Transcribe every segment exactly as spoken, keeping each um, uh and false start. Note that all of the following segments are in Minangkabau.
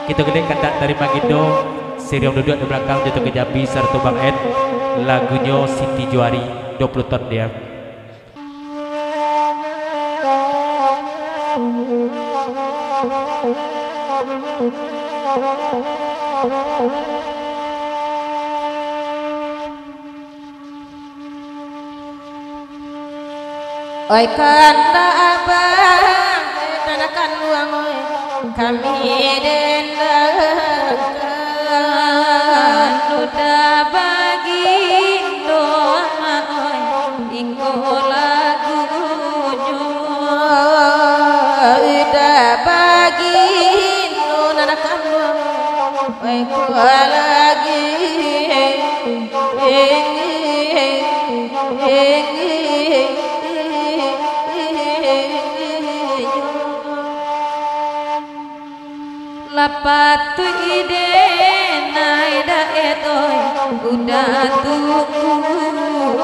Kito kini kandak dari Magindo, Sirion duduak di balakang, Jatuah ka Jambi sarato Bang Ed, lagunyo Siti Johari, duo puluah ton dia. Oi kandak abang, oi nan kanduang, oi kami dendakan. Udah bagindo amak, oi iko lagunyo. Udah bagindo nan kanduang, oi iko lagi. Lapatuik den ai daek toi, udah tungguan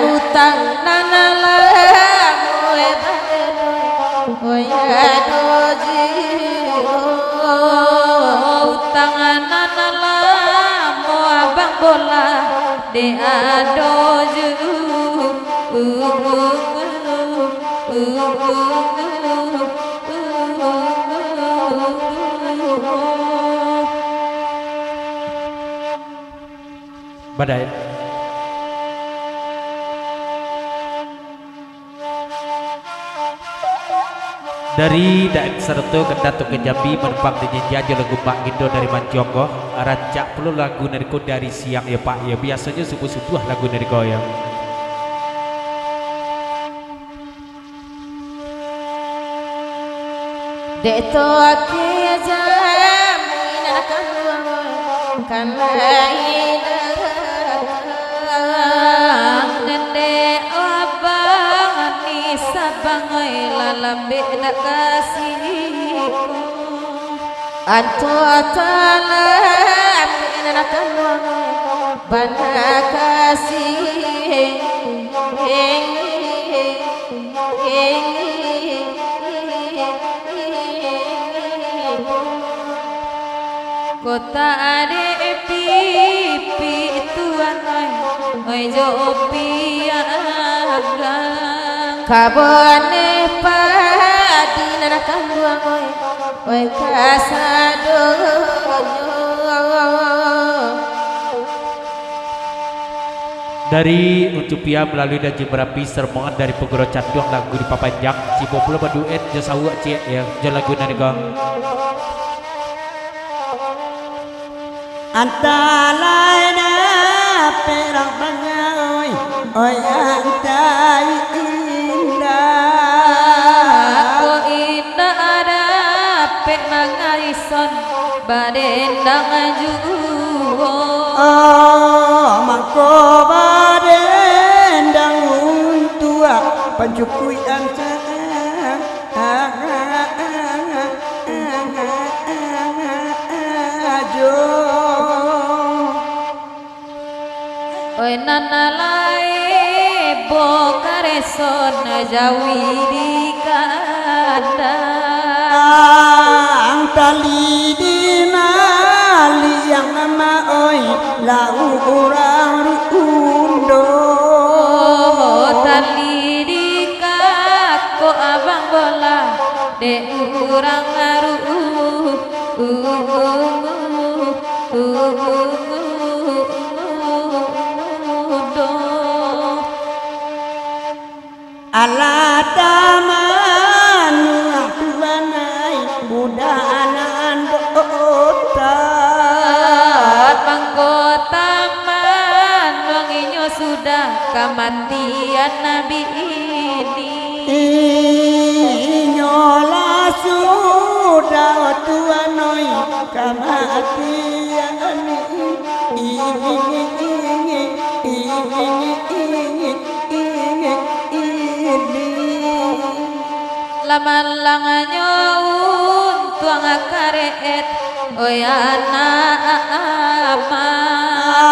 utang nan lamo bae toi. Oi ado juo utang nan lamo abang bola, dek ado juo. Badai. Dari Daeng sarato Ganda Tungga Jambi, manumpang di jinja jo lagu Magindo dari Mancuang ko, rancak pulo lagu nariko dari siang yo, Pak, yo. Biasonyo subuah-subuah lagu nariko, yo. Dek toke jaminan kanduang, kanai datang. Nende abang ni sabang, oi, lah lambek nak kasih. Anto talambek nan kanduang, bana kasih. Kota adek pipik tuan, oi, oi jo piagang. Kaboneh padi nan kanduang, oi, oi kasadonyo. Dari Uncupia malalui Danji Marapi, sarombongan dari Paguro Canduang, lagu dipapanjang, cubo pulo baduet jo sauak ciek, yo, jo lagu nan digang. Antai lai dapek rang pangai, oi antai indak. Ko indak dapek mangarison, badendang juo. Oh, mangko badendang untuak pancukuik antai. Ajo. Oi nan lae bo kareson jawi di kandang. Ang tali di maliang ma oi, lau urang rundo. Tali di kakok abang bola, dek urang aru. Alah tamanuang tuan ai, budak nan dotak. Mangko tamanuang inyo sudah kamatian bini. Inyolah sudah tuan oi kamatian. Lah malangnyo untuang kareet, oi anak amak.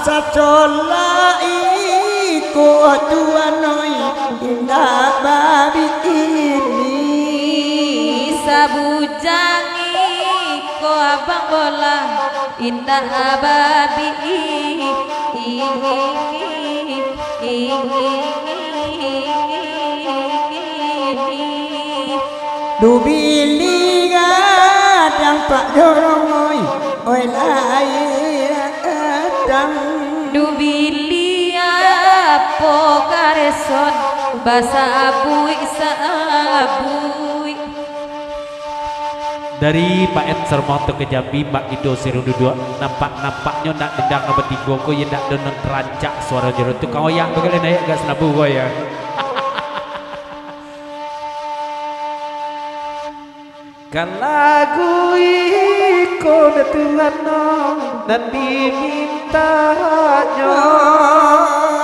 Sacolah iko tuan oi, indak babini. Bujang iko abang bola, indak babi. Duh bili gadang Pak Jorong, oi, oi lai gadang. Duh bili apo kareson, basabuik-sabuik. Dari Pak Et Sarmang tu ka Jambi, Mak Indo Sirung Duduak, nampak-nampaknyo nak dendang nan batigo ko, iyo ndak do nan rancak suaro jo tukang oyak bagalian ayat gas nabu ko, yo. Kalagu iko datuan no nan dimintanyo.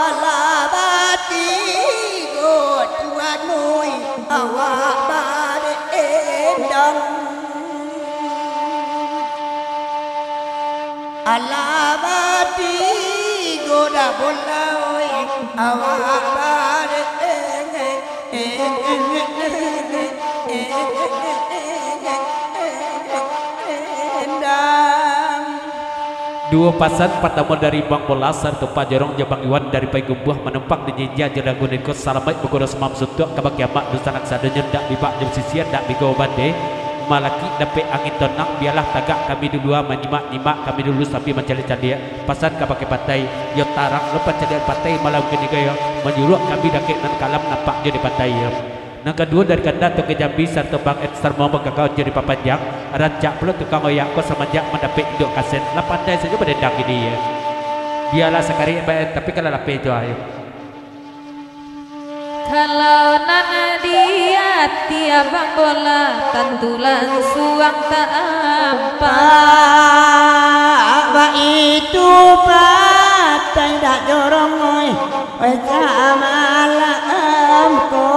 Alah batigo tuan oi, awak badendang. Alah batigo dah bola oi, awak badendang. Duo pasan, partamo dari Bang Bola sarato Pak Jorong jo Bang Iwan dari Paigumbuah, manumpang di jinja jo dagu niko, salamaik baguru samalam suntuak kabake amak dunsanak sadonyo, ndak bibak jo sisian, ndak bigau bande, malakik dapek angin tonang, bialah tagak kami dulu, ah, manyimak-nyimak kami dulu sambil mancaliak-caliak. Pasan kabake patai, yo tarang lo pancaliakan patai malam kini ko, yo manyuruak kami dakek nan kalam nampak jo di patai, yo. Nan kaduo dari Kanda Tongke Jambi sarato Bang Et Sarmang bagagau jo di papanjang, rancak pulo tukang oyak ko samanjak mandapek induak kaset, lah pandai sajo badendang kini, yo. Bialah sakari, Bang Et, tapi kalau lapeh tu, ayo. Kalau nan di ati abang bola, tantu lansuang tampak. Baitu patai dak jorong, oi, oi, samalam ko.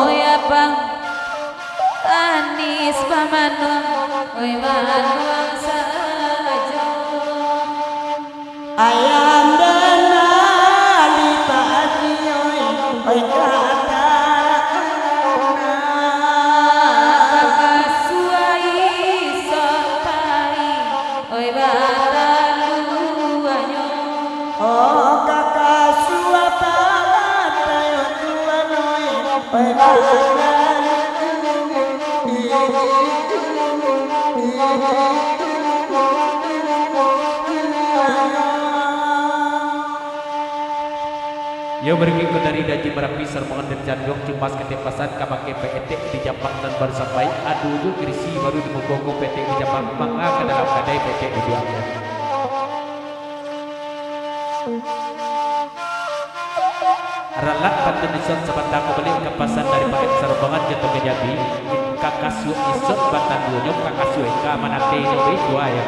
Oi, abang Anis bamanuang, oi, manuang sajo. Ayam dan malipat, oi, oi, kata. Bakasuai sopai, oi, bataluanyo. Oh, kakasuah patai, oi, tuan, oi, oi, bataluanyo. Yo, barikik ko dari Daji Marapi, Sarmangan dan Canduang, Cimas Katiak Pasan, kabake Pak Etek di Jampang nan baru sampai, ado jo garisi baru di muko ko Pak Etek di Jampang, manga ka dalam kadai Pak Etek duduak. Ralak pantun ison sabanta ko baliak ka pasan dari Pak Etek Sarumbangan jo Tongke Jambi, kakasuak ison batanduanyo, kakasuak eka manatenyo, batua yo.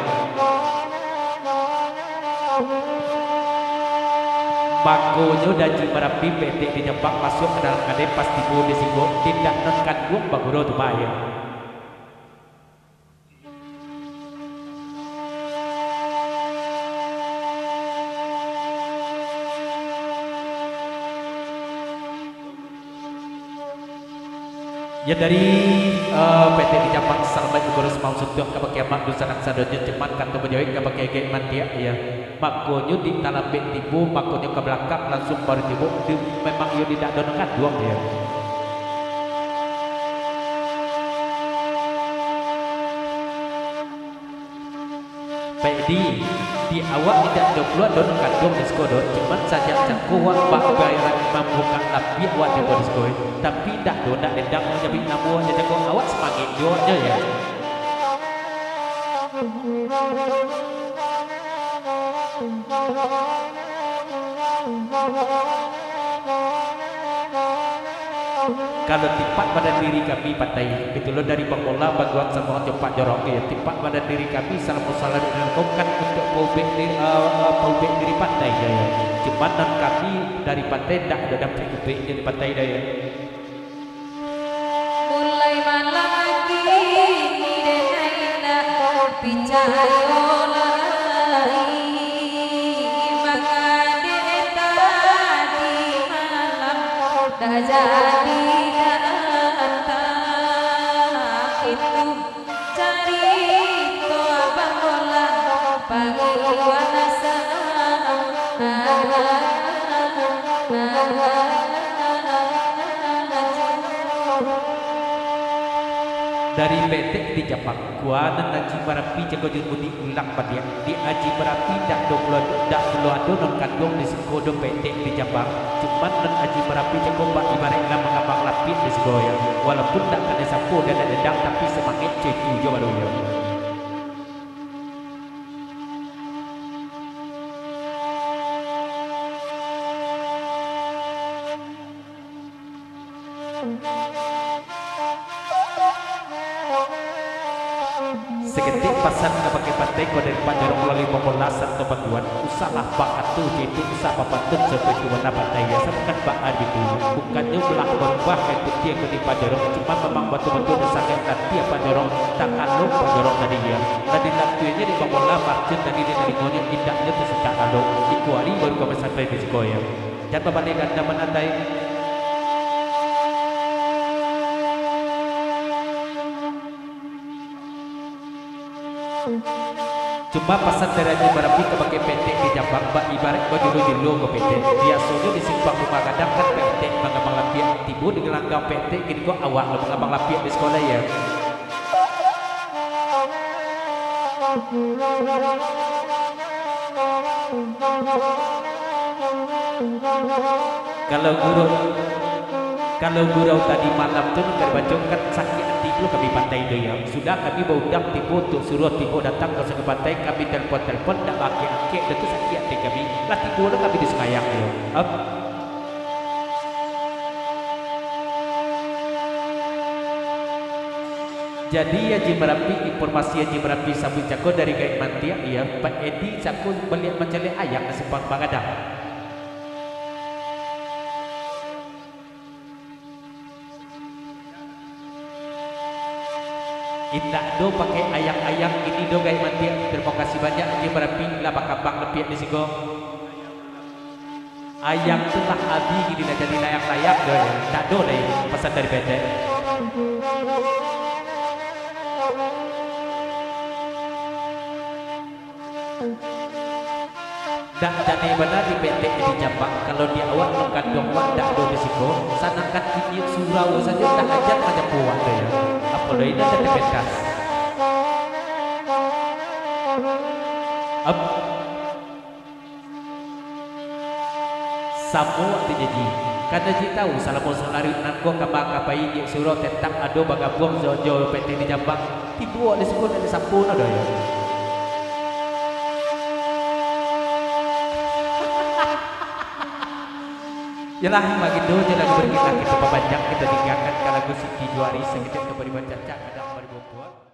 Makonyo Daji Marapi Pak Etek di Jampang masuak ka dalam kadai, pas tibo di sinan, tindak nan kanduang baguru tu, Pak, yo. Yo, dari, eh, Pak Etek di Jampang, salamaik baguru samalam suntuak kabake amak dunsanak sadonyo, cuman kato bajawek kabake egek mantiak, yo. Makonyo di talambek tibo, makonyo ka balakang lansuang baru tibo, di, memang iyo di dak dono kanduang, yo. Pak Edi, di awak indak ado pulo ado nan kanduang di siko doh, cuman sajak cako wak bak bayaran mambuka lapiak wak tibo di siko, tapi indak doh, indak dendang manyabuik namo wak, cako awak samangek jo wak nyo, yo. Kalau tipak badan diri kami patai, bitulah dari Bang Bola, Bang Guang, samo jo Pak Jorong, yo, tipak badan diri kami salamo salalu dilakukan untuak paubek di-, eh, eh, paubek diri patai, yo, yo. Cuman nan kami dari patai ndak ado dapek ubeknyo di patai, yo. Mulai malam kini den indak picayo lai, manga dek tadi malam dah jadi datang. Dari Petek di Jambang, kua nan Aji Marapi jago jo mudik ulang baliak. Di Aji Marapi dak do pulo, dak pulo ado nan kanduang di siko do Petek di Jambang. Cuman nan Aji Marapi jago bak ibaraik lah mangambang lapiak di siko yo. Walaupun dak kanai sapo dan dak dadang, tapi samangek co itu jo baru yo. Saketek pasan kabake pantai ko dari Pak Jorong Loli Momola Santo Banduan, usahlah bakato jo itu, usah bapantun sarupo itu, wana pantai biaso bukan bak ari tu. Bukannyo lah barubah ka itu tiang ko di Pak Jorong, cuma mamang batua-batua nan sangaik nanti Pak Jorong, takalok Pak Jorong tadi yo. Lah dilantuinnyo di Momola Marcun tadi di talingonyo, indaknyo tasindak lalok. Iko ari baru ka masampai di siko yo. Jan babaleh ganda manatai. Cuma pasan dari Aji Marapi kabake Petek di Jambang, bak ibaraik bajulo-julo ko Petek. Biasonyo di simpang Rumah Gadang kan Petek mangambang lapiak. Tibo di galanggang Petek, kini ko awak lo mangambang lapiak di siko yo. Kalau gurau, kalau gurau tadi malam tu nan ka dibacokan, sakik ati pulo kami pantai tu yo. Sudah kami baundang tibo untuak suruah tibo datang ka Sungai Pantai, kami telpon-telpon ndak baangkek-angkek, dah tu sakik ati kami. Lah tibo lo kami di Sungayang yo. Am. Jadi, Aji Marapi, informasi Aji Marapi sabuik cako dari Gaek Mantiak, yo, Pak Edi cako baliak mancaliak ayang ka simpang Rumah Gadang. Indak do pakai ayang-ayang kini do, Gaek Mantiak. Tarimo kasih banyak, Aji Marapi, lah bakambang lapiak di siko. Ayang tu lah abih, kini lah jadi layang-layang do, yo. Ndak do lai pasan dari Petek. Ndak jaleh bana di Petek di Jambang, kalau di awak nan kanduang wak ndak ado di siko, sadangkan inyiak surau sajo ndak ajan manyapo wak tu yo. Apo lai nan ado di pentas. Ap. Samo waktu janji. Kan Aji tahu, salamo salaruik nan ko kama ka pai inyiak surau tantang ado bagabuang jo, jo Petek di Jambang. Tibo di siko dari sapo no doh yo. Yalah, bagitu je lagu berkita kito pabanyak, kito tinggakan ka lagu Siti Juari, saketek ka bari bacaca, kadang bari bobot.